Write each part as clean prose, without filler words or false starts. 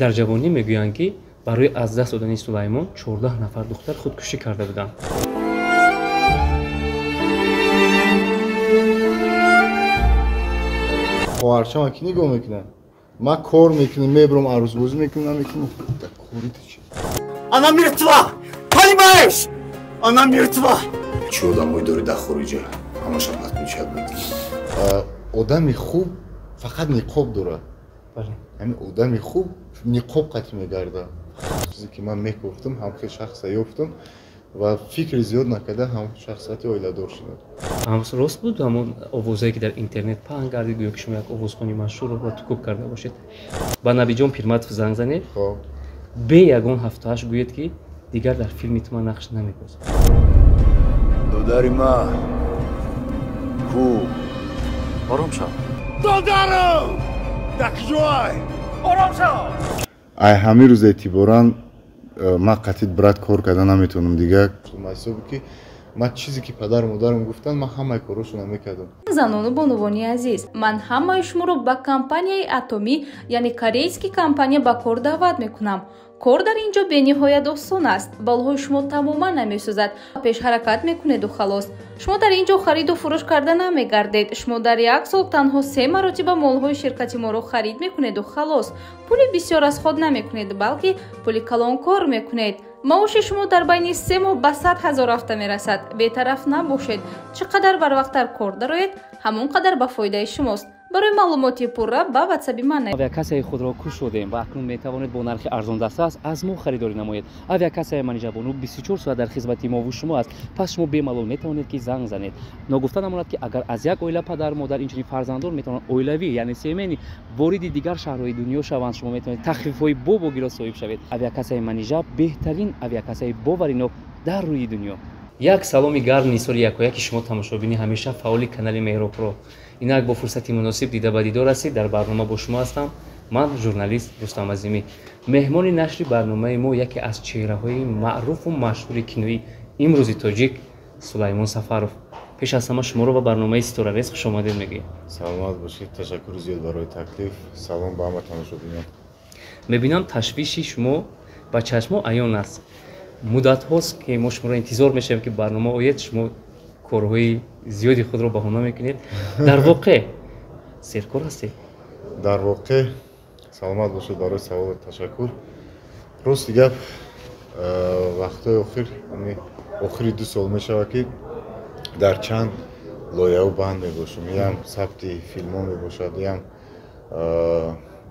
Дар ҷавонӣ мегӯянд, ки барои аз даст додани Сулаймон 14 нафар духтар худкушӣ карда буданд. Хоҳарчама ки нигоҳ мекунад? Ман кор мекунам, мебарам, арӯсбозӣ мекунам, намекунам. Корите чи? Она мертва! Понимаешь? Она мертва! Чӣ одамое дорӣ дар хориҷа? Ҳамаша подключать мекунӣ. Одами хуб фақат ниқоб дорад. Ҳамин одами хуб ниқоб қатъ мегардад. Чизе ки ман мекофтам, ҳамхел шахса ёфтам ва фикри зиёд накарда ҳам шахсияти оиладор шудам. Рост буд ҳамон овозае, ки дар интернет паҳн гардид, гӯё ки шумо як овозхони машҳурро тукуб карда бошед. Ба Набиҷон Пирматов занг занед, бе ягон ҳафтааш гӯед, ки дигар дар филми ту ман нақш намебозам. Додари ман ку? Ором шав. Додарам! Дар куҷой? Ором шав! Ай ҳамин рӯз эътиборан ман қатъи брат кор карда наметавонам дигар. Ҳисобе ки ман чизе ки падару модарам гуфтанд, ман ҳамаи корҳошонро мекардам. Занону бонувони азиз, ман ҳамаи шуморо ба компанияи Атомӣ, яъне корейский компания, ба кор даъват мекунам. Кор дар ин ҷо бениҳоят осон аст. Балҳои шумо тамоман намесӯзад. Пеш ҳаракат мекунеду халос. Шумо дар ин ҷо хариду фурӯш карда намегардед. Шумо дар як сол танҳо 3 маротиба молҳои ширкати моро харид мекунеду халос. Пули бисёр аз худ намекунед, балки пули калон кор мекунед. Маоши шумо дар байни 3 моҳ ба 100 ҳазор рафта мерасад. Бетараф набошед. Чӣ қадар барвақттар кор дароед, ҳамон қадар ба фоидаи шумост. Барои маълумоти пурра ба ватсаби ман. Авиакассаи худро кушодем ва акнун метавонед бо нархи арзондастрас аз мо харидорӣ намоед. Авиакассаи Манижабону 24 соат дар хизмати мову шумо аст. Пас шумо бемалол метавонед, ки занг занед. Ногуфта намонад, ки агар аз як оила падар, модар, инчунин фарзандон метавонанд оилавӣ, яъне семейный, вориди дигар шаҳрҳои дунё шаванд, шумо метавонед тахфифҳои бобогиро соҳиб шавед. Авиакассаи Манижа беҳтарин авиакассаи боваринок дар рӯи дунё. Як саломи гарм нисори якояки шумо, тамошобини ҳамеша фаъоли канали Меҳробро. Инак бо фурсати муносиб дида ба дидор ҳастед. Дар барнома бо шумо ҳастам ман, журналист Рустам Азимӣ. Меҳмони нашри барномаи мо яке аз чеҳраҳои маъруфу машҳури кинои имрӯзи тоҷик Сулаймон Сафаров. Пеш аз ҳама шуморо ба барномаи Ситорарез хушомадед мегӯем. Саломат бошед, ташаккури зиёд барои таклиф. Салом ба ҳама тамошобинон. Мебинам, ташвиши шумо ба чашмо аён аст. Муддатҳост, ки мо шуморо интизор мешавем, ки барнома ояд, шумо корҳои зиёди худро баҳона мекунед. Дар воқеъ серкор ҳастед? Дар воқеъ, саломат бошед, барои саволат ташаккур. Рости гап, вақтҳои охир, охири 2 сол мешавад, ки дар чанд лоиҳао банд мебошам. Иам сабти филмҳо мебошад, иам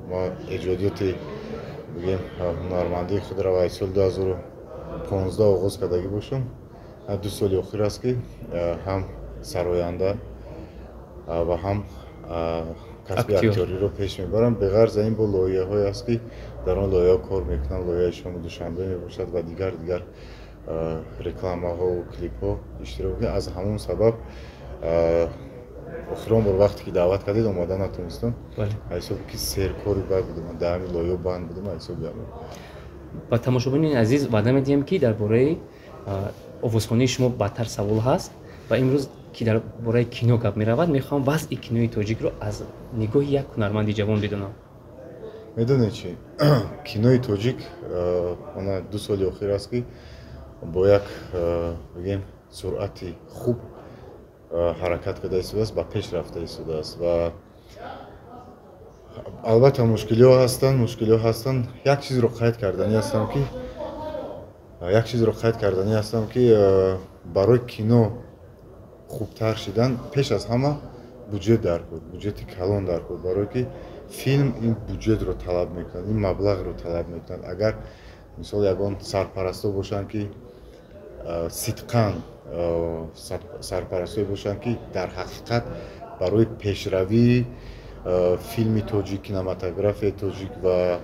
ма эҷодиёти, бигем, ҳунармандии худро ва соли 2015 оғоз кардагӣ бошам. 2 соли охир аст, ки ҳам сароянда ва ҳам касби актёриро пеш мебарам. Беғарз ин бо лоиҳаҳое аст, ки дар он лоиҳаҳо кор мекунам. Лоиҳаи шому Душанбе мебошад ва дигар дигар рекламаҳову клипҳо иштирок мекунам. Аз ҳамон сабаб охирон бор вақте ки даъват кардед, омода натонистам. Ҳисоби ки серкори бад будам, дар ҳамин лоиҳао банд будам, ҳисоби ҳамон. Ба тамошобинони азиз ваъда медиҳем, ки дар бораи овозхонии шумо бадтар савол ҳаст ва имрӯз ки дар бораи кино гап меравад, мехоҳам вазъи кинои тоҷикро аз нигоҳи як ҳунарманди ҷавон бидонам. Медонед чи, кинои тоҷик она 2 соли охир аст, ки бо як, бигем, суръати хуб ҳаракат карда истодааст, ба пеш рафта истодааст ва албатта мушкилиҳо ҳастанд, мушкилиҳо ҳастанд. Як чизро қайд карданӣ ҳастам, ки як чизро қайд карданӣ ҳастам, ки барои кино хубтар шидан пеш аз ҳама буҷет даркор, буҷети калон даркор, барое ки филм ин буҷетро талаб мекунад, ин маблағро талаб мекунад. Агар мисол ягон сарпарасто бошанд, ки сидқан сарпарастое бошанд, ки дар ҳақиқат барои пешравии филми тоҷик, кинематографияи тоҷик ва,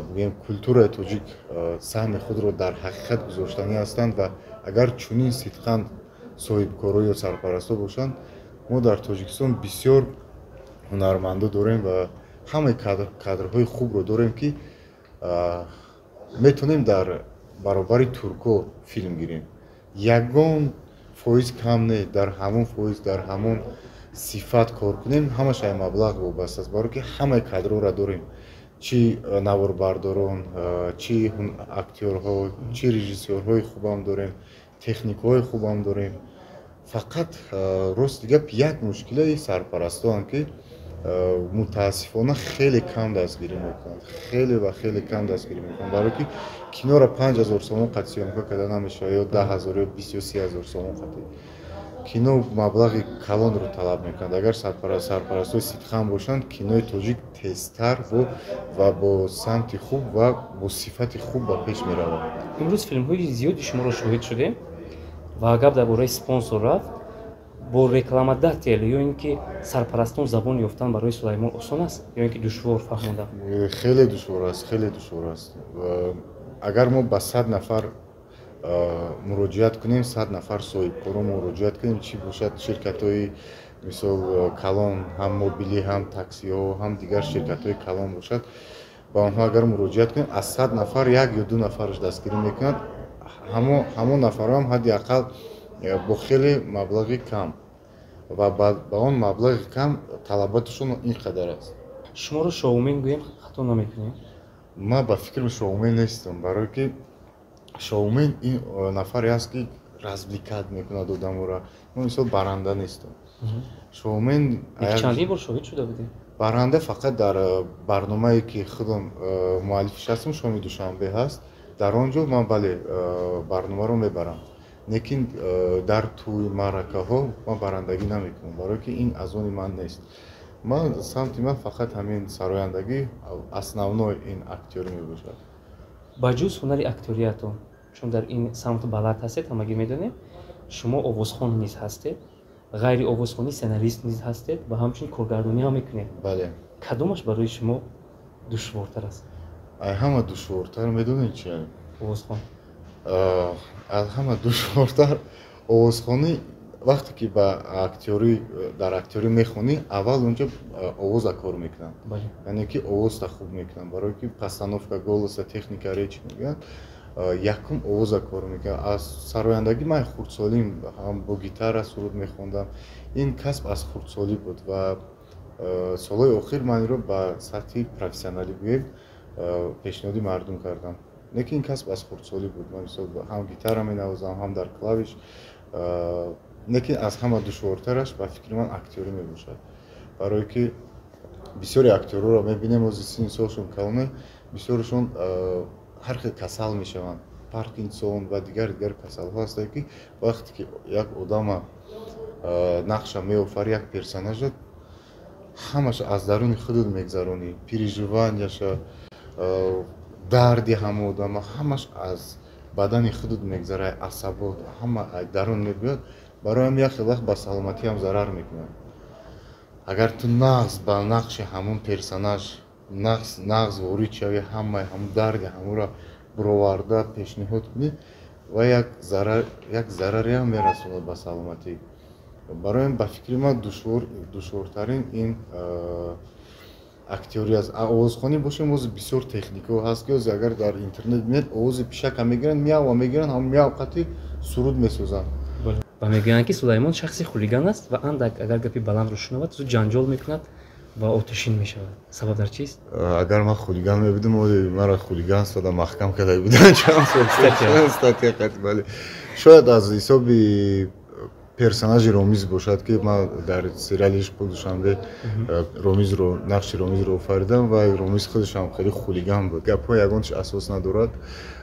бигӯем, культураи тоҷик саҳми худро дар ҳақиқат гузоштанӣ ҳастанд ва агар чунин сидқан соҳибкоро ё сарпарасто бошанд, мо дар Тоҷикистон бисёр ҳунармандо дорем ва ҳамаи кадрҳои хубро дорем, ки метавонем дар баробари туркҳо филм гирем. Ягон фоиз кам не, дар ҳамон фоиз, дар ҳамон сифат кор кунем, ҳамаш ай маблағ вобаста аст, барое ки ҳамаи кадрҳоро дорем. Чӣ наворбардорон, чӣ актёрҳо, чӣ режиссёрҳои хубам дорем, техникҳои хубам дорем. Фақат, рости гап, як мушкилаи сарпарастоанд, ки мутаассифона хеле кам дастгирӣ мекунанд, хеле ва хеле кам дастгирӣ мекунанд, барое ки киноро 5000 сомон қати съёмка карда намешавад, ё 10 000, ё 20 ё 30 000 сомон қати. Кино маблағи калонро талаб мекунад. Агар сарпарастои сидқан бошанд, кинои тоҷик тезтар ва бо самти хуб ва бо сифати хуб ба пеш меравад. Имрӯз филмҳои зиёди шуморо шоҳид шудем ва гап дар бораи спонсор рафт. Бо рекламодатель ё ин ки сарпарастон забон ёфтан барои Сулаймон осон аст ё ин ки душвор фаҳмондан? Хеле душвор аст, хеле душвор аст. Агар мо ба 100 нафар муроҷиат кунем, 100 нафар соҳибкоро муроҷиат кунем, чӣ бошад ширкатҳои, мисол, калон, ҳам мобилӣ, ҳам таксиҳо, ҳам дигар ширкатҳои калон бошад, ба онҳо агар муроҷиат кунем, аз 100 нафар як ё ду нафараш дастгирӣ мекунад. Ҳамон нафарҳоам ҳадди ақал бо хеле маблағи кам ва ба он маблағи кам талаботашон ин қадар аст. Шуморо шоумен гӯем, хато намекунем? Ман ба фикрам, шоумен нестам, барое ки шоумен ин нафаре аст, ки развлекать мекунад одаморо. Ман, мисол, баранда нестам, шоумен. Чандин бор шоҳид шуда будем. Баранда фақат дар барномае, ки худам муаллифиш ҳастам, «Шоми Душанбе» ҳаст. Дар он ҷо ман, бале, барномаро мебарам, лекин дар тӯи маъракаҳо ман барандагӣ намекунам, барое ки ин аз они ман нест. Ман самти ман фақат ҳамин сарояндагӣ, основной ин актёрӣ мебошад. Ба ҷуз ҳунари актёриятон, чун дар ин самт балад ҳастед, ҳамагӣ медонем, шумо овозхон низ ҳастед, ғайри овозхонӣ сценарист низ ҳастед ва ҳамчунин коргардонӣ ҳам мекунед. Бале. Кадомаш барои шумо душвортар аст? Ай ҳама душвортар медонед чи? Овозхон? Аз ҳама душвортар овозхонӣ. Вақте ки ба актёрӣ, дар актёрӣ мехонӣ, аввал онҷо овоза кор мекунанд, яъне ки овозта хуб мекунанд, барое ки постановка голоса, техника речи мегӯянд, якум овоза кор мекунанд. Аз сарояндагӣ ман хурдсолим ҳам бо гитара суруд мехондам. Ин касб аз хурдсолӣ буд ва солҳои охир ман инро ба сатҳи профессионалӣ гӯем пешниҳоди мардум кардам, лекин ин касб аз хурдсолӣ буд. Ман, мисол, ҳам гитара менавозам, ҳам дар клавиш. Лекин аз ҳама душвортараш, ба фикри ман, актёрӣ мебошад, барое ки бисёри актёрҳоро мебинем, ози синни солшон калона, бисёрашон ҳар хел касал мешаванд, Паркинсон ва дигар дигар касалҳо ҳастанд, ки вақте ки як одама нақша меофарӣ, як персонажа, ҳамаша аз даруни худат мегзаронӣ, переживанияша, дарди ҳама одама, ҳамаш аз бадани худат мегзарад, асабот ҳама дарун мебиёд. Барои ҳам як хел вақт ба саломатиам зарар мекунад. Агар ту нағз ба нақши ҳамон персонаж нағз ворид шавӣ, ҳамаи ҳамон дарди ҳамонро бироварда пешниҳод кунӣ, ва як зарареам мерасонад ба саломатӣ. Барои ба фикри ман, душвортарин ин актёрӣ аст. Овозхонӣ бошем, ози бисёр техникаҳо ҳаст, ки ози агар дар интернет бинед, овози пишака мегиранд, мява мегиранд, ҳамон мяв қати суруд месозанд. Ва мегӯянд, ки Сулаймон шахси хулиган аст ва андак агар гапи баландро шунавад, зуд ҷанҷол мекунад ва оташин мешавад. Сабаб дар чист? Агар ман хулиган мебудам, маро хулиган сода маҳкам карда буданд чанд сол, статья қати. Бале, шояд аз ҳисоби персонажи Ромиз бошад, ки ман дар сериали «Ишқи Душанбе» Ромизро, нақши Ромизро офаридам ва Ромиз худашам хеле хулиган буд. Гапҳо ягон чи асос надорад.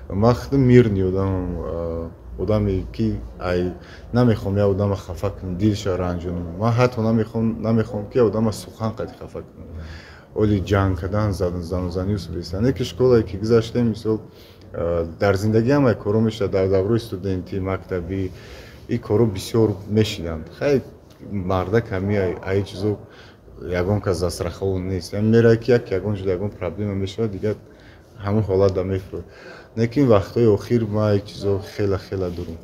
Ман худам мирный одамам, одаме ки ай намехоҳам як одама хафа кунам, дилша ранҷонам. Ман ҳатто намехоҳам, ки одама сухан қати хафа кунам. Оли ҷанг кардан, занузанию бестане ки школае ки гузаштем, мисол, дар зиндагӣ ҳамаи корҳо мешавад. Дар давраи студентӣ, мактабӣ ин корҳо бисёр мешиданд. Хай, мардак ҳами аи чизо ягон кас застрахован нест. Меравад, ки як ягон ҷода ягон проблема мешавад, дигар ҳамон ҳолат да мефурад. Лекин вақтҳои охир ман ин чизо хела хела дурум.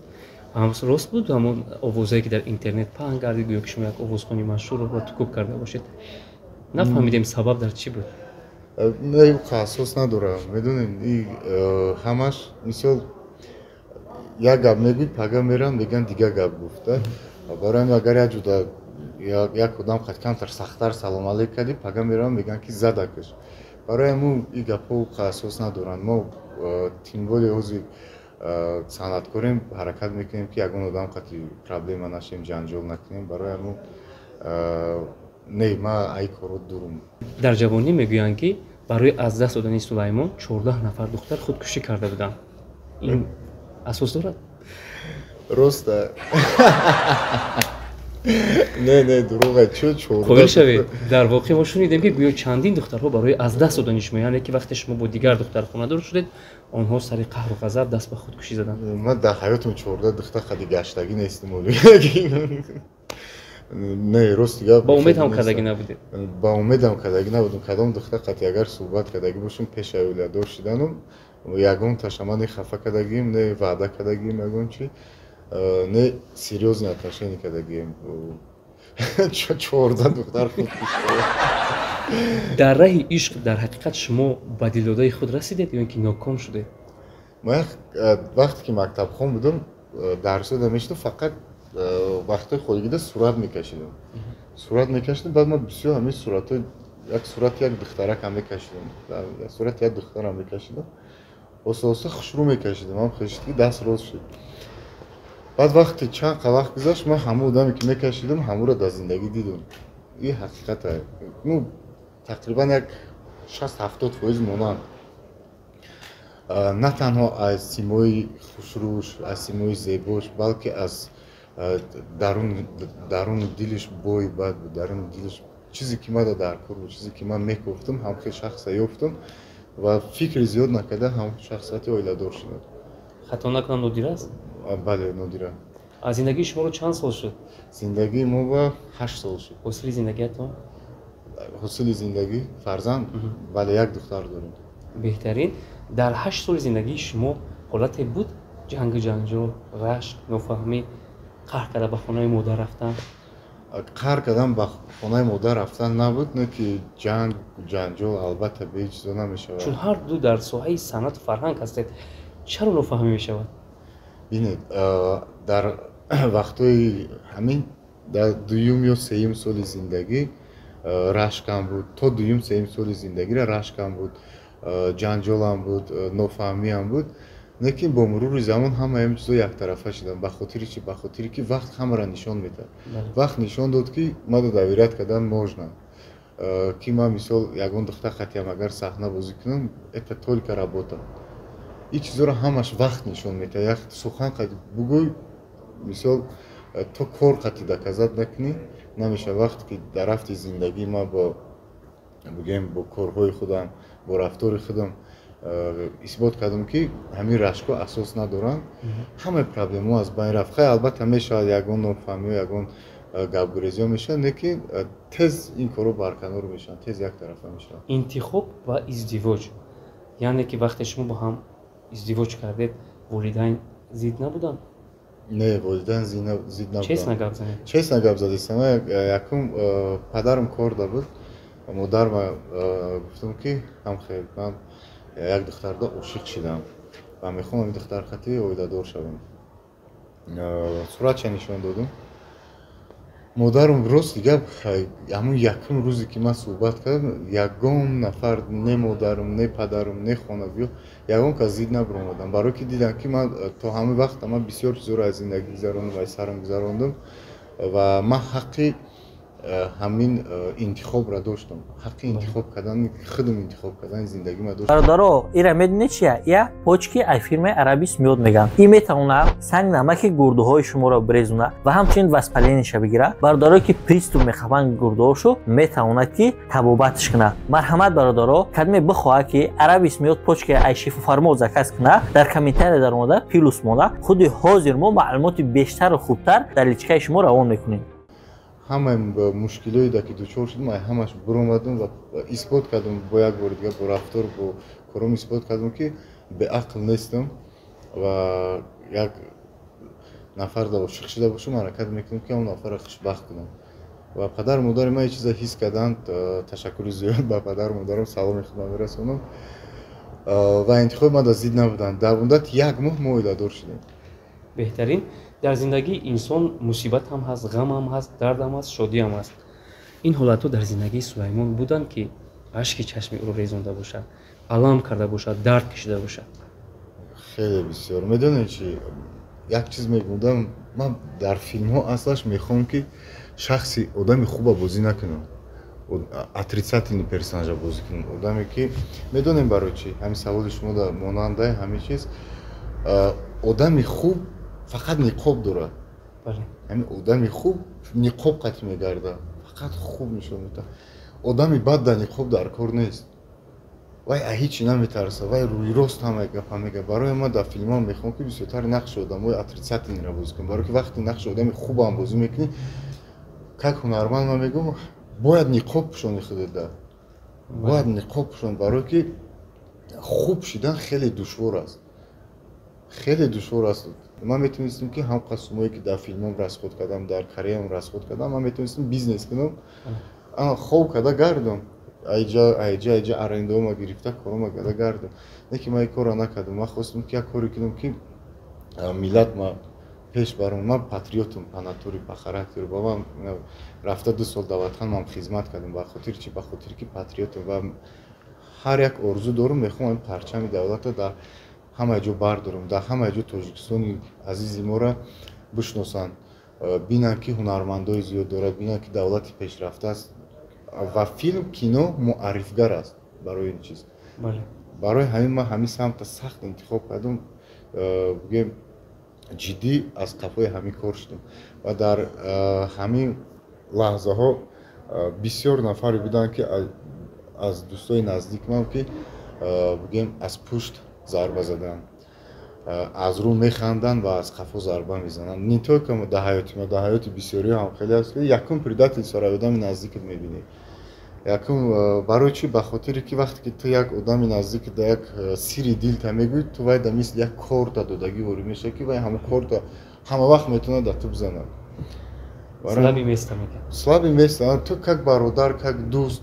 Рост буд ҳамон овозае, ки дар интернет паҳн гардид, гӯё ки шумо як овозхони машҳурро тукуб карда бошед? Нафаҳмидем, сабаб дар чӣ буд? Не, асос надорам. Медонед, ҳамаш, мисол, як гап мегӯй, пага мерам, мегӯянд, дигар гап гуфта. Барои ҳамин агар як ҷуда як одам қад камтар сахттар салом алейк кардӣ, пага меравам, мегӯянд, ки задакаш. Барои ҳамун ин гапҳо асос надоранд. Мо тем более ҳозир санъаткорем, ҳаракат мекунем, ки ягон одам қати проблема нашем, ҷанҷол накунем. Барои ҳамун не, ман ай корро дурум. Дар ҷавонӣ мегӯянд, ки барои аз даст додани Сулаймон 14 нафар духтар худкушӣ карда буданд. Ин асос дорад? Роста не, дурӯға. Чӣ? Қоил шавед, дар воқеъ мо шунидем, ки гӯё чандин духтарҳо барои аз даст додани шумо, яъне ки вақте шумо бо дигар духтар хонадор шудед, онҳо сари қаҳру ғазаб даст ба худкушӣ заданд. Ман дар ҳаётам 14 духтар қади гаштагӣ нестам. Не, рости гап. Ба умед ҳам кардагӣ набудед? Ба умедам кардагӣ набудам. Кадом духтар қати агар суҳбат кардагӣ бошам пеш оиладор шиданам, ягон таша ман не хафа кардагим, не ваъда кардагим ягон чи, не серьёзные отношения кардагим. 14 духтар худкушӣ? Дар раҳи ишқ дар ҳақиқат шумо ба дилдодаи худ расидед ё ин ки ноком шудед? Ман вақте ки мактабхон будам, дарсода мешудам, фақат вақтҳои холигида сурат мекашидам, сурат мекашидам. Баъд ман бисёр ҳамин суратҳои як сурати як духтаракам мекашидам, сурати як духтарам мекашидам, оста оста хушрӯ мекашидам, ҳам хешид ки даст рост шуд. Баъд вақте чанд қа вақт гузашт, ман ҳамон одаме ки мекашидам, ҳамонро дар зиндагӣ дидам. Ин ҳақиқата, ну, тақрибан як 60-70% монанд, на танҳо аз симои хушрӯш, аз симои зебош, балки аз даруни дилиш бой бад буд. Даруни дилиш чизе ки мада дар кор буд, чизе ки ман мекофтам, ҳамхел шахса ёфтам ва фикри зиёд накарда ҳам шахсияти оиладор шудам. Хато накунам, Нодира аст? Бале, Нодира. Аз зиндагии шуморо чанд сол шуд? Зиндагии мо ба 8 сол шуд. Ҳосили зиндагиятон? Ҳосили зиндагӣ фарзанд, бале, як духтар дорем. Беҳтарин. Дар 8 соли зиндагии шумо ҳолате буд, ҷангу ҷанҷол, рашк, нофаҳмӣ, қаҳр карда ба хонаи модар рафтан? Қаҳр кардан ба хонаи модар рафтан набуд, не ки ҷанг ҷанҷол албатта бе чизо намешавад. Чун ҳар ду дар соҳаи санъату фарҳанг ҳастед, чаро нофаҳмӣ мешавад? Бинед, дар вақтҳои ҳамин дар дуюм ё сеюм соли зиндагӣ рашкам буд. То дуюм сеюм соли зиндагиро рашкам буд, ҷанҷолам буд, нофаҳмиам буд, лекин бо мурури замон ҳамаи ин чизо яктарафа шуданд. Ба хотири чи? Ба хотире ки вақт ҳамаро нишон медиҳад. Вақт нишон дод, ки мада доверять кардан можно, ки ман мисол ягон духтар қатиам агар саҳна бозӣ кунам, это только работа. Ин чизоро ҳамаш вақт нишон медиҳад. Як сухан қати бугӯй, мисол, то кор қати доказать накунӣ, намешавад. Вақте ки дар рафти зиндагӣ ман бо бигӯем, бо корҳои худам, бо рафтори худам исбот кардам, ки ҳамин рашкҳо асос надоранд, ҳамаи проблемаҳо аз байн рафт. Хай, албатта, мешавад ягон нофаҳмиҳо, ягон гапгурезиҳо мешавад, лекин тез ин корҳо барканор мешаванд, тез яктарафа мешаванд. Интихоб ва издивоҷ, яъне ки вақте шумо бо ҳам издивоҷ кардед, волидайн зид набуданд? Не, волидайн зид набуданд. Честно гап занед. Честно гап задистам. Якум падарам корда буд, модарма гуфтам, ки ҳамхел ман як духтарда ошиқ шидам ва мехоҳам ин духтар хати оиладор шавам. Суратша нишон додум. Модарам, рости гап, ҳамун якум рӯзе ки ман суҳбат кардам, ягон нафар, не модарам, не падарам, не хонагиҳо, ягон кас зид набаромадам, барое ки дидам, ки ман то ҳамин вақт ман бисёр чизоро аз зиндагӣ гузарондам, аз сарам гузарондам ва ман ҳаққи ҳамин интихобро доштам, ҳаққи интихоб кардан, худам интихоб кардани зиндагима доштам. Бародаро, ира медонед чия? Я почки ай фирмаи Арабис Миёд мегӯянд. Ин метавонад санг намаки гурдуҳои шуморо бирезонад ва ҳамчунин воспаление ша бигирад. Бародарое ки приступ мехӯранд гурдуҳошо, метавонад ки табобатш кунад. Марҳамат, бародаро, кадме бихоҳад ки Арабис Миёд почки ай Шифофармо заказ кунад, дар комментария даромада плюс монда, худи ҳозир мо маълумоти бештару хубтар дар личка и шумо равон мекунем. Ҳамаи мушкилое ки дучор шудам, ай ҳамаш биромадам ва исбот кардам, бо як бори дигар бо рафтор, бо кором исбот кардам, ки беақл нестам ва як нафарда ошиқ шуда бошам, ҳаракат мекунам, ки он нафарро хушбахт кунам. Ва падару модари ман ин чиза ҳис карданд. Ташаккури зиёд ба падару модарам, саломи худам мерасонам. Ва интихоби ман зид набуданд. Дар муддати як моҳ мо оиладор шудем. Беҳтарин. Дар зиндагии инсон мусибат ҳам ҳаст, ғам ҳам ҳаст, дард ҳам ҳаст, шодӣ ҳам ҳаст. Ин ҳолатҳо дар зиндагии Сулаймон буданд, ки Ашки чашми ӯро резонда бошад, алам карда бошад, дард кашида бошад. Хеле бисёр. Медонед чи, як чиз мегӯдам, ман дар филмҳо аслаш мехоҳам, ки шахси одами хуба бозӣ накунам, отрицательный персонажа бозӣ кунам. Одаме ки медонем барои чи, ҳамин саволи шумо да монандаи ҳамин чиз, одами хуб фақат ниқоб дорад. Ҳамин одами хуб ниқоб қатъ мегардад, фақат хуб нишон медиҳад. Одами бад дар ниқоб дар кор нест, вай ҳечи наметарсад, вай рӯйрост ҳама гапа мегӯяд. Барои ман дар филмҳо мехоҳам, ки бисёртар нақши одамои отрицательныйро бозӣ кунам, барое ки вақте нақши одами хубам бозӣ мекунӣ, как ҳунарманд ман мегӯям, бояд ниқоб пӯшони худата, бояд ниқоб пӯшони, барое ки хуб шидан хеле душвор аст, хеле душвор аст. Ман метавонистем, ки ҳам қасумое ки дар филмом расход кардам, дар карьерам расход кардам, ман метавонистем бизнес кунам, хоб карда гардам, айҷа айҷа айҷа арендаома гирифта, корома карда гардам. Не ки ман ин корро накардам, ман хостам, ки як коре кунам, ки миллат ма пеш барам. Ман патриотам по натуре, по характеру. Ба ман рафта 2 сол дар ватан ман хизмат кардам. Ба хотири чи? Ба хотири ки патриотам ва ҳар як орзу дорам, мехоҳам парчами давлатро дар ҳама ҷо бардорам, дар ҳама ҷо Тоҷикистони азизи моро бишносанд, бинанд, ки ҳунармандои зиёд дорад, бинанд, ки давлати пешрафта аст. Ва филм, кино муаррифгар аст барои ин чиз. Барои ҳамин ман ҳамин самта сахт интихоб кардам, бигӯем, ҷиддӣ аз қафои ҳамин кор шудам. Ва дар ҳамин лаҳзаҳо бисёр нафаре буданд, ки аз дӯстои наздик ман, ки бигӯем, аз пушт зарба заданд, аз рӯ механданд ва аз қафо зарба мезананд. Не только дар ҳаёти ма, дар ҳаёти бисёриҳо ҳам хеле аст. Якум предательствора одами наздикат мебинӣ, якум. Барои чӣ? Ба хотире ки вақте ки ту як одами наздик да як сири дилта мегӯӣ, ту вай да мисли як корта додагӣ ворид мешавӣ, ки вай ҳамон корта ҳама вақт метавонад да ту бизанад. Слабый место мегӯяд. Слабый место. Ту как бародар, как дӯст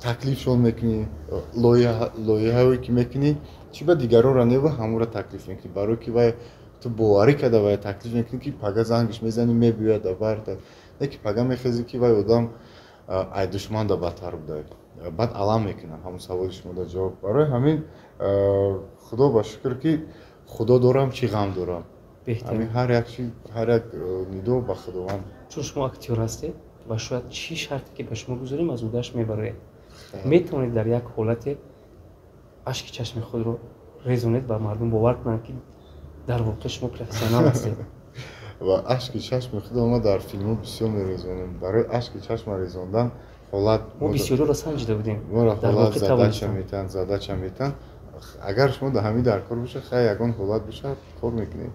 таклифшон мекунӣ, лоиҳаое ки мекунӣ, чӣ ба дигаронро нева, ҳамонро таклиф мекунӣ, барое ки вай ту боварӣ карда вай таклиф мекунӣ, ки пага зангиш мезанӣ, мебиёяд да барта. Не ки пага мехезӣ, ки вай одам ай душман да бадтар буда, баъд алам мекунад. Ҳамон саволи шумо да ҷавоб. Барои ҳамин, худо ба шукр, ки худо дорам, чӣ ғам дорам. Ҳамин ҳар як чи, ҳар як нидо ба худованд. Чун шумо актёр ҳастед ва шояд чӣ шарте ки ба шумо гузорем, аз ӯдаш мебароед, метавонед дар як ҳолате ашки чашми худро резонед ва мардум бовар кунанд, ки дар воқеъ шумо профессионал ҳастед? Ва ашки чашми худро ма дар филмҳо бисёр мерезонем. Барои ашки чашма резондан ҳолат Мо бисёриро санҷида будем. Моро ҳолат, задача метиҳанд, задача метиҳанд. Агар шумо дар ҳамин дар кор бошад, хай, ягон ҳолат бошад, кор мекунед.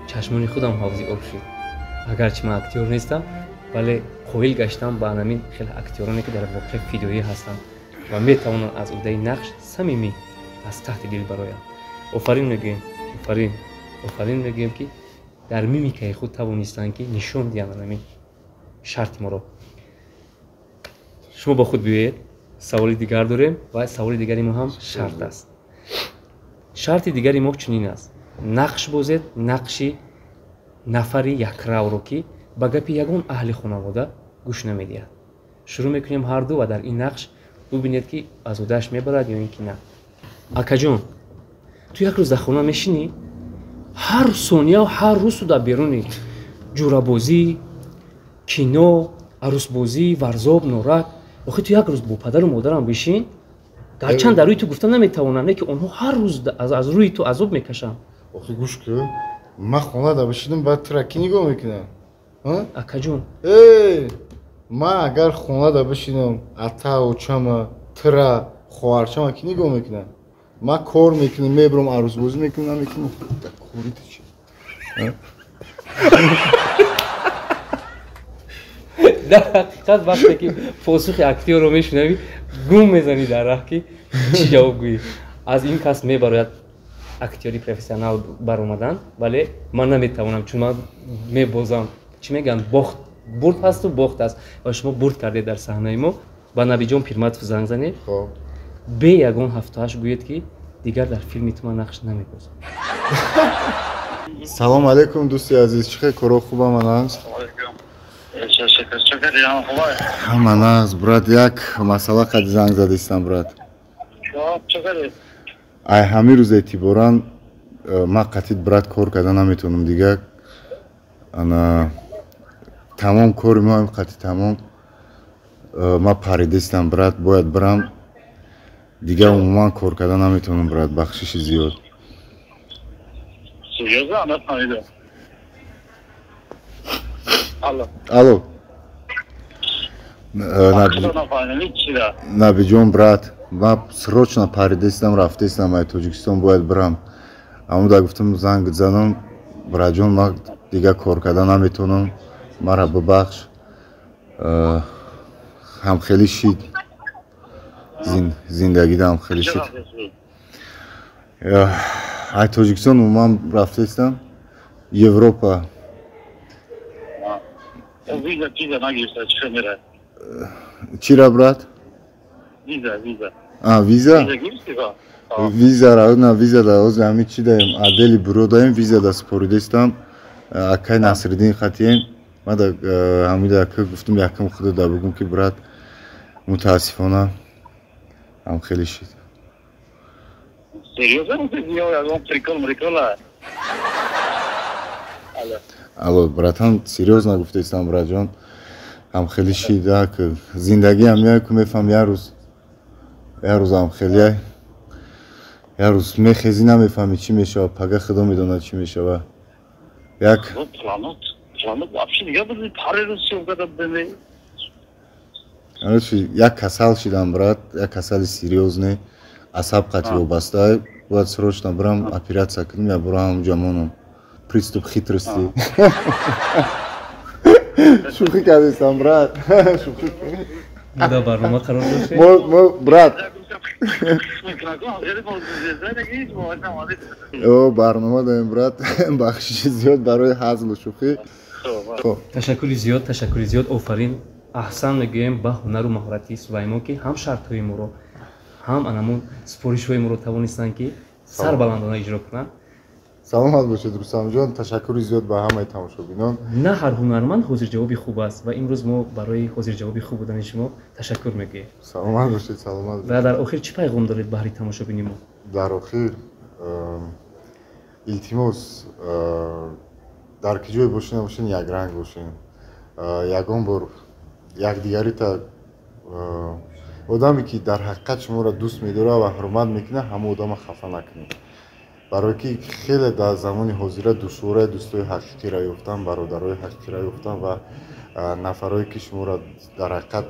Чашмони худам ҳавзи об шуд. Агарчи ман актёр нестам, вале қоил гаштам ба анамин хеле актёроне, ки дар воқеъ фидоӣ ҳастанд ва метавонанд аз ӯҳдаи нақш самимӣ аз таҳти дил бароянд. Офарин мегӯем, офарин, офарин мегӯем, ки дар мимикаи худ тавонистанд, ки нишон диҳанд анамин шарти моро. Шумо бо худ биёед, саволи дигар дорем ва саволи дигари мо ҳам шарт аст. Шарти дигари мо чунин аст: нақш бозед, нақши нафари якравро, ки ба гапи ягон аҳли хонавода гӯш намедиҳад. Шурӯъ мекунем ҳарду ва дар ин нақш бубинед, ки аз ӯдаш мебарад ё ин ки на. Акаҷон, ту як рӯз дар хона мешинӣ, ҳар сония, ҳар рӯз ту дар беруни ҷурабозӣ, кино, арӯсбозӣ, варзоб, норак. Охи ту як рӯз бо падару модарам бишин. Гарчанд дар рӯи ту гуфта наметавонам, не ки онҳо ҳар рӯз аз рӯи ту азоб мекашанд. Охи гӯш кун, ман хона да бишинам, баъд тура кӣ нигоҳ мекунам? Акаҷон. Э, ман агар хона да бишинам, ата, очама, тура, хоҳарчама кӣ нигоҳ мекунам? Ман кор мекунам, мебарам, арӯсбозӣ мекунам, намекунам. Кори ту чи? Дар ҳақиқат вақте ки посухи актёрро мешунавӣ, гум мезанӣ дар раҳ, ки чӣ ҷавоб гӯӣ. Аз ин кас мебарояд актёри профессионал баромадан, вале ман наметавонам, чун ман мебозам. Чӣ мегӯянд, бохт бурд ҳасту бохт аст, ва шумо бурд кардед дар саҳнаи мо. Ба Набиҷон Пирматов занг занед, бе ягон ҳафтуҳашт гӯед, ки дигар дар филми ту ман нақш намебозам. Салом алейкум, дӯсти азиз, чӣ хел коро, хуба манааст? Ҳама нағз, брат, як масъала қади занг задистам, брат. Ай ҳамин рӯз эътиборан ман қатъи брат кор карда наметавонам дигар. Ана тамом кори мо ҳам қатъи тамом. Ман паридистам, брат, бояд бирам. Дигар умуман кор карда наметавонам, брат, бахшиши зиёд. Алло. Набиҷон, брат, ман срочно паридистам, рафтистам ай Тоҷикистон, бояд бирам. Амуда гуфтам занг занам, братҷон, ман дигар кор карда наметавонам, мара бибахш. Ҳамхелӣ шид. Зиндагида ҳамхелӣ шид. Ай Тоҷикистон умуман рафтистам Европа. Чира, брат? Виза. А, виза? Виза, на виза да, ози ҳами чи даем, отдели бюро даем, виза да супоридистам, акай Насриддин хатием. Ман да ҳамида ака гуфтам, якам худо да бугум, ки брат, мутаассифона ҳам хеле шид. Алло, братан, серьёзно гуфтаистам, братҷон, ҳам хеле шид, зиндагӣ ҳам меяй, ку мефаҳм, як рӯз, як рӯз ҳам хеле, як рӯз мехезӣ, намефаҳмӣ чӣ мешавад, пага худо медонад чӣ мешавад. Як як касал шидам, брат, як касали серьёзный, асаб қатъи вобаста, бояд срочно бирам оператсия кунам, я бурам ҳамунҷа монам. Приступ хитрости. Шӯхӣ кардистам, брат. Шӯхӣ. Мо барнома қарор доштем. Мо, брат. О, барнома дорем, брат. Бахшиши зиёд барои ҳазлу шӯхӣ. Ташаккури зиёд, ташаккури зиёд, офарин. Аҳсан мегӯем ба ҳунару маҳорати Сулаймон, ки ҳам шартҳои моро, ҳам анамун супоришҳои моро тавонистанд, ки сарбаландона иҷро кунанд. Саломат бошед, Рустамҷон, ташаккури зиёд ба ҳамаи тамошобинон. На ҳар ҳунарманд ҳозирҷавоби хуб аст, ва имрӯз мо барои ҳозирҷавоби хуб будани шумо ташаккур мегӯем. Саломат бошед, саломат бошед. Ва дар охир чӣ пайғом доред баҳри тамошобини мо? Дар охир илтимос, дар ки ҷое бошед, набошед, якранг бошед. Ягон бор якдигарита одаме, ки дар ҳақиқат шуморо дӯст медорад ва ҳурмат мекунад, ҳама одама хафа накунед. Барое ки хеле дар замони ҳозира душвораи дӯстои ҳақиқиро ёфтан, бародарои ҳақиқиро ёфтан ва нафарое, ки шуморо дар ҳақиқат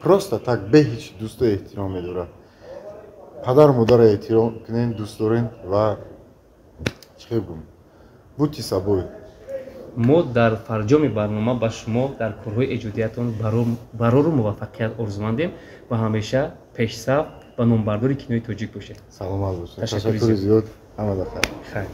просто так бе ҳеҷ дӯсту эҳтиром медорад. Падару модарро эҳтиром кунед, дӯст дорен ва чӣ хел гум, будьте собой. Мо дар фарҷоми барнома ба шумо дар корҳои эҷодиятон барору муваффақият орзумандем ва ҳамеша пешсаф ва номбардори кинои тоҷик бошед. Саломат бошед. Ташаккури зиёд. Ҳама дахайр. Хайр.